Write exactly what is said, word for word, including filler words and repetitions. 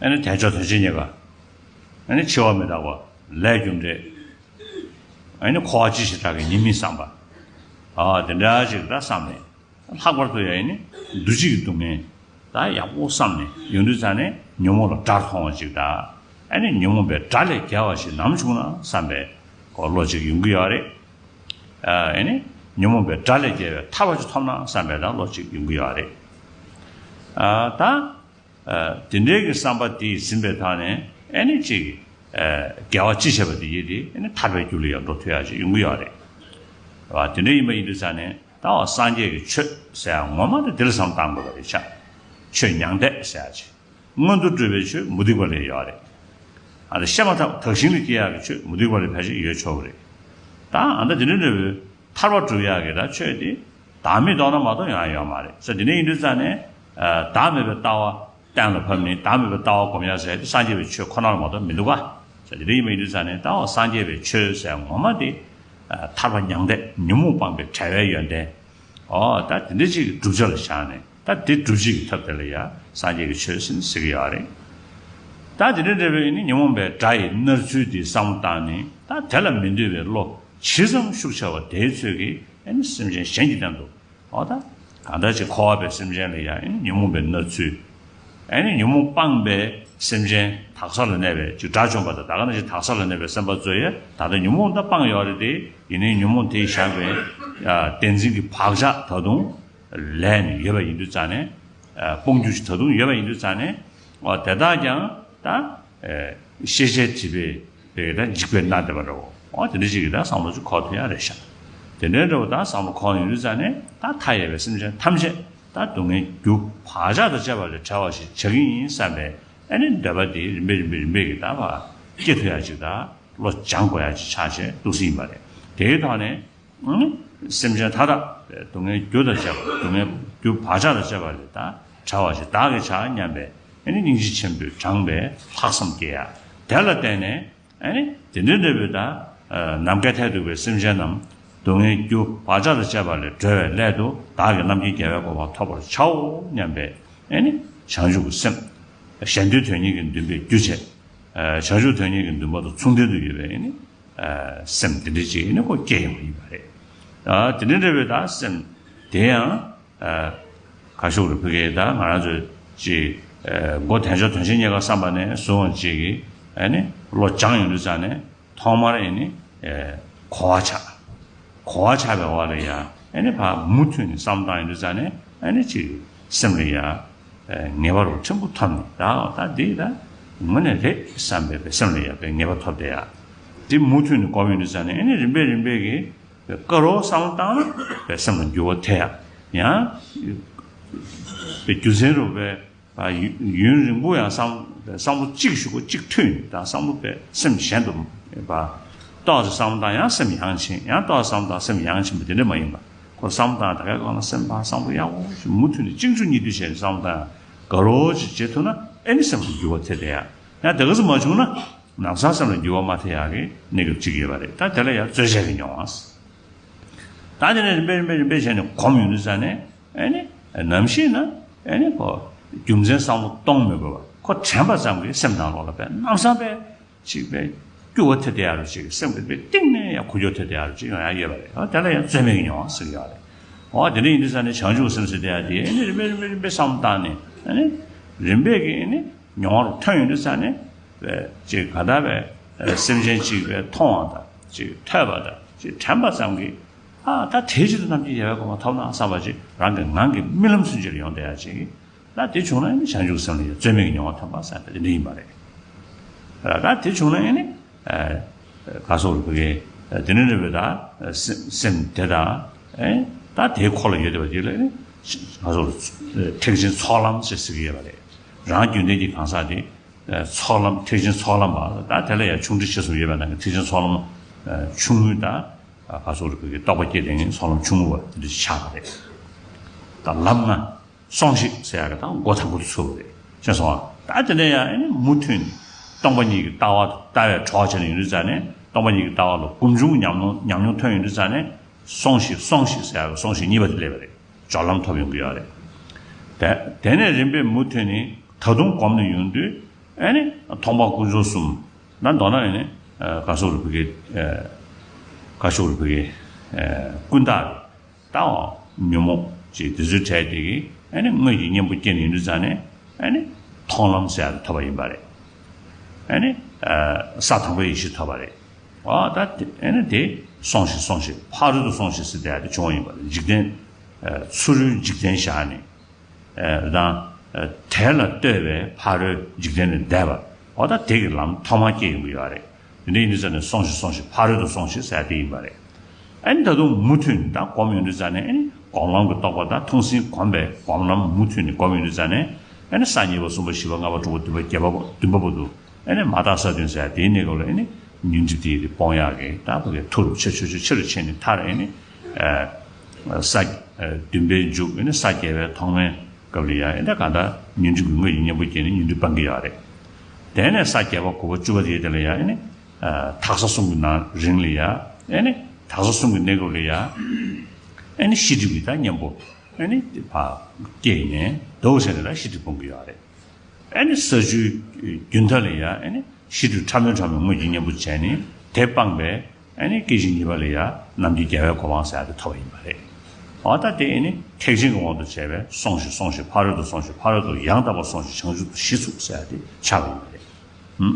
ཨ་ནི་དལ་འབྱོར་དོན་ཆེན་རྙེད་དཀའ། ཨ་ནི་འཆི་བ་མི་རྟག་པ། ལས་རྒྱུ་འབྲས། ཨ་ནི་འཁོར་བ་འཆི་བྱེད་བདག་གི་ཉེས་དམིགས་བསམ་པ། ཨ་དེ་འདྲ་ཞིག་ད་བསམ་ནས། ལྷག་པར་དུ་ཡང་ཨ་ནི་འདུ་བྱེད་ཀྱི་སྡུག་བསྔལ་ད་ཡག་པོ་བསམ་ནས་ཡོང་དུས་ཙང་ནས་ཉོན་མོངས་ལ་དགྲར་མཐོང་བ་ཅིག་དང་། ཨ་ནི་ཉོན་མོངས་པའི་དགྲ་ལས་རྒྱལ་བ་ཞིག་ནམ་བྱུང་ན་བསམ་པའི་གོ་བློ་ཅིག་ཡོང་གི་ཡོད་རེད། ཨ་ནི་ཉོན་མོངས་པའི་དགྲ་ལས་རྒྱལ་བའི་ཐར་པ་ཅིག་ཐོབ་ན་བསམ་པའི་ད་བློ་ཅིག་ཡོང་གི་ཡོད་རེད། ཨ་ད། ཨ་དེ་འདྲའི་གི་བསམ་པ་དེ་ཡིས་ཟིན་པའི་ཐོག་ནས་ཨ་ནི་ཅིག་ཨ་དགེ་བ་ཅི་བྱས་པ་དེ་ཡིས་དེ་ཨ་ནི་ཐར་པའི་རྒྱུ་ལ་ཡང་འགྲོ་ཐུབ་ཡག་ཅིག་ཡོང་གི་ཡོད་རེད། བ་དེ་འདྲ་ཡིན་པ་ཡིན་དུས་ཙང་ནས་ད་འོ་སངས་རྒྱས་ཀྱི་ཆོས་ཟེར་ཡག་ངོ་མ་དེ་དེ་ལ་བསམ་བཏང་དགོས་པ་རེད་ཤག་ཆོས་མྱང་འདས་ཟེར་ཡག་ཅིག་སྔོན་དུ་འགྲོ་བའི་ཆོས་མུ་སྟེགས་པ་ལ་ཡོད་རེད། ཨ་ནི་བཤད་མ་ཐག་དག་ཞིང་དུ་སྐྱེ་ཡག་གི་ཆོས་མུ་སྟེགས་པ་ལ་ཕལ་ཆེར་ཡོད་ཆོག་གི་རེད། ད་ཨ་ད་དེ་འདྲ་འདྲ་བོའི་ཐར་པ་སྒྲུབ་ཡག་གི་ད་ཆོས་དེ་བདག་མེད་རྟོགས་ན་མ་གཏོགས་ཡང་ཡོད་མ་རེད་ཟེར། དེ་འདྲ་ཡིན་དུས་ཙང་ནས་ཨ་བདག་མེད་པའི་ལྟ་བ་གཏན་ལ་ཕབ་ནས་བདག་མེད་པའི་ལྟ་བ་སྒོམ་ཡག་ཟེར་དེ་སངས་རྒྱས་པའི་ཆོས་ཁོ་ན་ལ་མ་གཏོགས་མི་འདུག་ག་ཟེར། དེ་འདྲ་ཡིན་པ་ཡིན་དུས་ཙང་ནས་ད་འོ་སངས་རྒྱས་པའི་ཆོས་ཟེར་ངོ་མ་དེ་ཨ་ཐར་པ་མྱང་འདས་ཉོན་མོངས་སྤངས་པའི་བྲལ་བའི་ཡོན་ཏན། ཨོ་ད་དེ་འདྲ་ཅིག་གི་བསྒྲུབ་བྱ་ལ་བཞག་ནས་ད་དེ་སྒྲུབ་བྱེད་ཀྱི་ཐབས་དེ་ལ་ཡང་སངས་རྒྱས་ཀྱི་ཆོས་ཟེར་ནས་ཟེར་གྱི་ཡོད་རེད། ད་དེ་འདྲ་འདྲ་བའི་ནི་ཉོན་མོངས་པའི་དགྲ་ཡི་མནར་ཚུལ་དེ་བསམ་བློ་བཏང་ནས་ད་དེ་ལ་མི་འདོད་པའི་བློ་ཇི་ཙམ་ཤུགས་ཆེ་བ་དེའི་ཚོད་ཀྱིས་ཨ་ནི་སེམས་ཅན་གཞན་གྱི་སྟེང་དུ་ཨོ་ད་གང་ལྟར་ཅིག་འཁོར་བ་པའི་སེམས་ཅན་ལ་ཡང་ཨ་ནི་ཉོན་མོངས་པའི་མནར་ཚུལ། ཨ་ནི་ཉོན་མོངས་སྤངས་པའི་སེམས་ཅན་དག་ས་ལ་གནས་པའི་ཅིག་དགྲ་བཅོམ་པ་དང་ད་ག་ནང་བཞིན་དག་ས་ལ་གནས་པའི་སེམས་པ་ཚོ་ཡང་ད་ལྟ་ཉོན་མོངས་ད་སྤངས་ཡོད་རེད་དེ། ཡིན་ནའི་ཉོན་མོངས་དེས་བཞག་པའི་ཨ་བདེན་འཛིན་གྱི་བག་ཆགས་ད་དུང་ལས་ནས་ཡོད་པ་ཡིན་དུས་ཙང་ནས། ཨ་སྤོང་རྒྱུ་ཞིག་ད་དུང་ཡོད་པ་ཡིན་དུས་ཙང་ནས། ཨ་དེ་དག་ཀྱང་ད་ཨ་ཤེས་བྱའི་སྒྲིབ་པས་ད་འཇིག་པའི་མནར་བསྡད་པ་འདྲ་བོ། ཨ་དེ་འདྲ་ཅིག་གི་ད་བསམ་བློ་ཅིག་འཁོར་ཐུབ་ཡག་རེད་ཤག་དེ་འདྲའི་འདྲ་བོ་ད་བསམ་བློ་འཁོར་ཡོང་དུས་ཙང་ནས་ད་མཐའ་ཡས་པའི་སེམས་ཅན་ཐམས་ཅད་ད་སྡུག་བསྔལ་རྒྱུ་བག་ཆགས་དང་བཅས་པ་ལས་བྲལ་བ་ཞིག་བྱ་གི་ཡིན་བསམ་པའི་ཨ་ནི་འདོད་པ་དེ་རིམ་པས་རིམ་པས་རིམ་པས་ཀྱི་ད་བ་སྐྱེ་ཐུབ་ཡག་ཅིག་ད་བློ་སྦྱང་དགོས་ཡག་ཅིག་ཆགས་བྱས་འདུག་སེ་ཡིན་པ་རེད། དེའི་ཐོག་ནས། སེམས་ཅན་མཐའ་དག་སྡུག་བསྔལ་རྒྱུ་དང་བཅས་པ་སྡུག་བསྔལ་རྒྱུ་བག་ཆགས་དང་བཅས་པ་ལས་ད་བྲལ་བ་ཞིག་བདག་གིས་བྱ་སྙམ་པའི་ཨ་ནི་སྙིང་རྗེ་ཆེན་པོས་དྲངས་པའི་ལྷག་བསམ་སྐྱེ་ཡ། དེ་ལ་བརྟེན་ནས་ཨ་ནི་དེ་འདྲའི་འདྲ་བའི་ད་ནམ་མཁའི་མཐས་གཏུགས་པའི་སེམས་ཅན་རྣམས་སྡུག་བསྔལ་རྒྱུ་བག་ཆགས་དང་བཅས་པ་ལས་སྒྲོལ་བའི་སླད་དུ་བདག་གིས་རྣམ་མཁྱེན་རྒྱལ་བའི་གོ་འཕང་ཐོབ་པར་བྱའོ་སྙམ་པའི་ཨ་ནི་བྱང་ཆུབ་ཀྱི་སེམས། གཞན་དོན་དོན་གཉེར་གྱི་འདུན་པས་རྒྱུ་བྱས། བྱང་ཆུབ་དོན་གཉེར་གྱི་འདུན་པ་དང་མཚུངས་ལྡན་དུ་ཡོད་པའི་ཨ་ནི། སེམས་དེ་འདྲ་ཅིག་ནི་ཁོ་སྐྱེ་ཡོང་གི་ཡིན་པ་རེད། ཨ་དེ་འདྲ་འདྲ་བའི་ད་སེམས་དེ་ཡང་ཨ་ག་ཤོག་རེ་ཕ་གིའི་ད་ང་རང་ཚོ་ཅིག་ཨ་མགོ་དལ་འབྱོར་དོན་ཆེན་རྙེད་དཀའ་བསམ་པ་ནས་བཟུང་བ་ཅིག་གིས་ཨ་ནི་བློ་སྦྱངས་ཡོང་དུས་ཙང་ནས་ཐོག་མར་ཨ་ནི་ཨ་གོ་བ་ཆགས། གོ་བ་ཆགས་པའི་འོག་ལ་ཡང་ཨ་ནི་ཕར་མུ་མཐུད་ནས་བསམ་བཏང་ཡོང་དུས་ཙང་ནས་ཨ་ནི་ཅིག་སེམས་ལ་ཡང་། ངེས་པ་རུ་ཕྲན་བུ་ཐོབ་ནས་ད་ད་འདི་ད་དངོས་གནས་རེད་བསམ་པའི་པའི་སེམས་ལ་ཡང་པའི་ངེས་པ་ཐོབ་བསྡད་ཡ། འདི་མུ་མཐུད་ནས་སྒོམ་ཡོང་དུས་ཙང་ནས་ཨ་ནི་རིམ་པས་རིམ་པས་ཀྱིས་དཀའ་རོགས་བསམ་བློ་བཏང་ན་པའི་སེམས་ལ་འགྱུར་བ་ཐེབས་ཡ། ཡང་པའི་རྒྱུ་མཚན་རུ་པའི་ཡུན་རིང་པོ་ཡང་བསམ་བསམ་བློ་གཅིག་གཞུག་གུ་གཅིག་མཐུད་ནས་ད་བསམ་བློ་པའི་སེམས་གཞན་དུ་པ་ཏོག་ཙམ་བསམ་བློ་བཏང་ཡང་སེམས་ཡང་ཕྱིན་ཡང་ཏོག་ཙམ་བསམ་བློ་བཏང་སེམས་ཡང་ཕྱིན་པ་དེ་འདྲ་མ་ཡིན་པ། ཁོ་བསམ་བློ་བཏང་ད་གའི་སྒང་ལ་སེམས་པ་བསམ་བློ་ཡག་པོ་ཞིག་མུ་མཐུད་ནས་གཅིག་མཇུག་གཉིས་མཐུད་བྱས་ནས་བསམ་བློ་བཏང་ཡང་དགའ་རོགས་ཅིག་བྱེད་ཐུབ་ན་ཨེ་ནི་སེམས་ལ་འགྱུར་བ་ཐེབས་བསྡད་ཡ། ཡང་དེ་ག་ཙམ་མ་བྱུང་ན་ལམ་སང་སེམས་ལ་འགྱུར་བ་མ་ཐེབས་ཡག་གི་གནས་སྐབས་གཅིག་ཡོད་པ་རེད། ད་དེ་ལ་ཡང་རྩོལ་བཅས་ཀྱི་མྱོང་བ། ད་དེ་ནས་རིམ་པས་རིམ་པས་རིམ་པས་བྱས་ནས་གོམས་ཡོང་དུས་ཙང་ནས་ཨེ་ནི་ནམ་ཞིག་ན་ཨེ་ནི་ཁོ་རྒྱུ་མཚན་བསམ་བློ་གཏོང་མི་དགོས་པ་ཁོ་དྲན་པ་ཙམ་གྱིས་སེམས་ནང་ལོགས་ལ་པའི་ལམ་སང་པའི། ཅིག་པའི་སྐྱོ་བོ་དེ་དེ་ཡ་རུ་ཅིག་སེམས་ཀྱི་པའི་གཏིང་ནས་ཡང་ཁུ་སྐྱོ་དེ་དེ་ཡ་རུ་ཅིག་ཡོང་ཡ་ཡོད་པ་རེད། ཨ་དེ་ལ་ཡང་རྩོལ་མེད་ཀྱི་མྱོང་བ་ཟེར་གྱི་ཡོད་རེད། འོ་དེ་འདྲ་ཡིན་དུས་ས་ནས་བྱང་ཆུབ་སེམས་ཟེར་དེ་ཡ་དེ་ཨ་ནི་རིམ་པས་རིམ་པས་རིམ་པས་བསམ་བློ་བཏང་ནས་ཨ་ནི་རིམ་པས་ཀྱི་ཨ་ནི་མྱོང་བ་རུ་ཐོན་ཡོང་དུས་ས་ནས་པའི་ཅིག་ག་ད་པའི་སེམས་ཅན་ཅིག་པའི་མཐོང་བ་དང་ཅིག་ཐོས་པ་དང་ཅིག་དྲན་པ་ཙམ་གྱིས་ཨ་ད་དེའི་ཕྱིར་དུ་རྣམ་མཁྱེན་རྒྱལ་བའི་གོ་འཕང་ཐོབ་ན་བསམ་པ་ཅིག་རང་གི་ངང་གིས་རྨི་ལམ་ཚུན་ཆད་ལ་ཡོང་བསྡད་ཡ་ཅིག་ད་དེ་བྱུང་ན་ནི་བྱང་ཆུབ་སེམས་ལ་ཡང་རྩོལ་མེད་ཀྱི་མྱོང་བ་ཐོན་པ་ཟེར་ཏེ་དེ་འདྲ་ཡིན་པ་རེད། ད་དེ་བྱུང་ན་ནི་ག་སོགས་རུ་བུ་གའི་དེ་འདྲ་འདྲ་བའི་ད་སེམས་དེ་དང་ད་དེའི་འཁོར་ལ་ཡོད་བསྡད་པ་དེ་ལ་ནི་ག་སོགས་རུ་ཐེག་ཆེན་ཚོགས་ལམ་ཞེས་ཟེར་གྱི་ཡོད་པ་རེད། རང་རྒྱུད་ལྡན་གྱི་གང་ཟག་དེ་ཚོགས་ལམ་ཐེག་ཆེན་ཚོགས་ལམ་པ་ད་དེ་ལ་ཡང་ཆུང་འབྲིང་ཆེ་གསུམ་ཡོད་པ་ནང་གི་ཐེག་ཆེན་ཚོགས་ལམ་ཆུང་ངུའི་ད་ག་སོགས་རུ་བུ་གའི་རྟོགས་པ་སྐྱེས་དེ་ནི་ཚོགས་ལམ་ཆུང་ངུ་བ་དེ་འདྲ་ཞིག་ཆགས་པ་རེད། ད་ལམ་ལྔ། སོང་ཞིག་ཟེར་ཡག་གི་ད་མགོ་དང་པོ་དེ་ཚུད་པ་རེད། ཤེས་སོང་ཨ། ད་དེ་ནས་ཡང་ཨ་ནི་མུ་མཐུད་ནས་སྟོང་པ་ཉིད་ཀྱི་ལྟ་བ་ལྟ་བའི་གྲོགས་བྱས་ནས་ཡོང་དུས་ཙང་ནས་སྟོང་པ་ཉིད་ཀྱི་ལྟ་བ་ལ་སྒོམ་བྱུང་ཉམས་མྱོང་ཉམས་མྱོང་ཐོན་ཡོང་དུས་ཙང་ནས་སོང་ཞིག་སོང་ཞིག་ཟེར་ཡག་གི་སོང་ཞིག་གཉིས་པ་དེ་སླེབས་པ་རེད། སྦྱོར་ལམ་ཐོབ་ཡོང་གི་ཡོད་རེད། དེ་དེ་ནས་རིམ་པས་མུ་མཐུད་ནས་ད་དུང་སྒོམ་ནས་ཡོང་དུས་ ཨེ་ནི་མཐོང་སྤང་དཀོན་མཆོག་གསུམ། ད་མདོར་ན་ཨེ་ནི་ཨ་བཀའ་ཤོག་རུ་ཕ་གི་ཨ་བཀའ་ཤོག་རུ་ཕ་གི་ཨ་ཀུན་བརྟགས་རེད། ད་འོ་ཉོན་མོངས་ཅིག་དེ་ཚོའི་གྲས་དེ་གིས་ཨེ་ནི་དངོས་ཀྱི་གཉེན་པོ་སྐྱེས་ནས་ཡོང་དུས་ཙང་ནས་ཨེ་ནི་མཐོང་ལམ་ཟེར་ཡ་དེ་ཐོབ་པ་ཡིན་པ་རེད། ཨེ་ནི་ཨ་ས་དང་པོའི་ཡེ་ཤེས་ཐོབ་པ་རེད། འོ་ད་དེ་ཨེ་ནི་དེ་སོང་ཞིག་སོང་ཞིག་ཕ་རོལ་ཏུ་སོང་ཞིག་ཟེར་དེ་ཡ་དེ་བྱུང་བ་ཡིན་པ་རེད། འཇིག་རྟེན་ཨ་ཚུ་རོལ་འཇིག་རྟེན་བཞག་ནས། ཨ་དང་ཨ་དེ་ལ་ལྟོས་པའི་ཕ་རོལ་འཇིག་རྟེན་ལས་འདས་པ། འོ་ད་དེ་གི་ལམ་ཐོག་མར་སྐྱེ་ཡོང་གི་ཡོད་རེད། དེ་འདྲ་ཡིན་དུས་ཙང་ནས་སོང་ཞིག་སོང་ཞིག་ཕ་རོལ་ཏུ་སོང་ཞིག་ཟེར་དེ་ཡིན་པ་རེད། ཨ་ནི་ད་དུང་མུ་མཐུད་ནས་ད་སྒོམ་ཡོང་དུས་ཙང་ནས་ཨ་ནི་སྒོམ་ལམ་གྱི་རྟོགས་པ་དང་མཐོང་ཟིན་གོམས་པའི་སྒོམ་ལམ་མུ་མཐུད་ནས་སྒོམ་ཡོང་དུས་ཙང་ནས་ཨ་ནི་ས་གཉིས་པ་གསུམ་པ་བཞི་པ་ལྔ་པ་དྲུག་པ་བདུན་པ་བརྒྱད་པ་བདུན་པ་བར་དུ། ཨེ་ནི་མ་དག་ས་བདུན་ཟེར་དེའི་གནས་སྐབས་ལ་ཨེ་ནི་ཉོན་སྒྲིབ་དེ་ཡི་དེ་སྤོང་ཡག་གི་ད་བོད་ཀྱི་མཐོ་རུ་ཆེ་ཆེ་ཆེ་ཆེ་རུ་ཕྱིན་ནས་མཐར་ཨེ་ནི་ཨ་ས་ཨ་བདུན་པའི་མཇུག་ཨེ་ནི་ས་བརྒྱད་པའི་ཐོག་མའི་སྐབས་ལ་ཡང་ཨེ་ནི་གང་ལྟར་ཉོན་སྒྲིབ་ཀྱི་དངོས་ཀྱི་གཉེན་པོ་སྐྱེས་ནས་ཉོན་སྒྲིབ་སྤང་གི་ཡོད་རེད། དེ་ནས་ས་བརྒྱད་པ་དགུ་པ་བཅུ་པ་དེའི་དེ་ལ་ཡང་ཨེ་ནི་ཨ་དག་ས་གསུམ་གྱི་ནང་རིང་ལ་ཡང་ཨེ་ནི་དག་ས་གསུམ་གྱི་གནས་སྐབས་ལ་ཡང་ཨེ་ནི་ཤེས་སྒྲིབ་ཀྱི་ད་གཉེན་པོ་ཨེ་ནི་ཕར་སྐྱེས་ནས་འདུག་ཟེར་ནས་ལ་ཤེས་སྒྲིབ་སྤོང་གི་ཡོད་རེད། ཨེ་ནི་ས་བཅུའི་རྒྱུན་མཐའ་ལ་ཡང་ཨེ་ནི་ཤེས་སྒྲིབ་ཕྲ་མོའི་ཕྲ་མོའི་དངོས་ཀྱི་གཉེན་པོ་བྱས་ནས་དེ་སྤངས་པས་ཨེ་ནི་སྐྱེ་ཤི་གཉིས་པ་ལ་ཡང་རྣམ་མཁྱེན་རྒྱལ་བའི་གོ་འཕང་ཟེར་ཡ་དེ་ཐོབ་པ་ཡིན་པ་རེད། འོ་ད་དེ་ཨེ་ནི་ཐེག་ཆེན་གྱི་དབང་དུ་བྱས་པས་སོང་ཞིག་སོང་ཞིག་ཕ་རོལ་ཏུ་སོང་ཞིག་ཕ་རོལ་ཏུ་ཡང་དག་པར་སོང་ཞིག་བྱང་ཆུབ་ཏུ་གཞི་ཚུགས་ཟེར་ཡ་དེ་ཆགས་པ་ཡིན་པ་རེད། ཧུམ།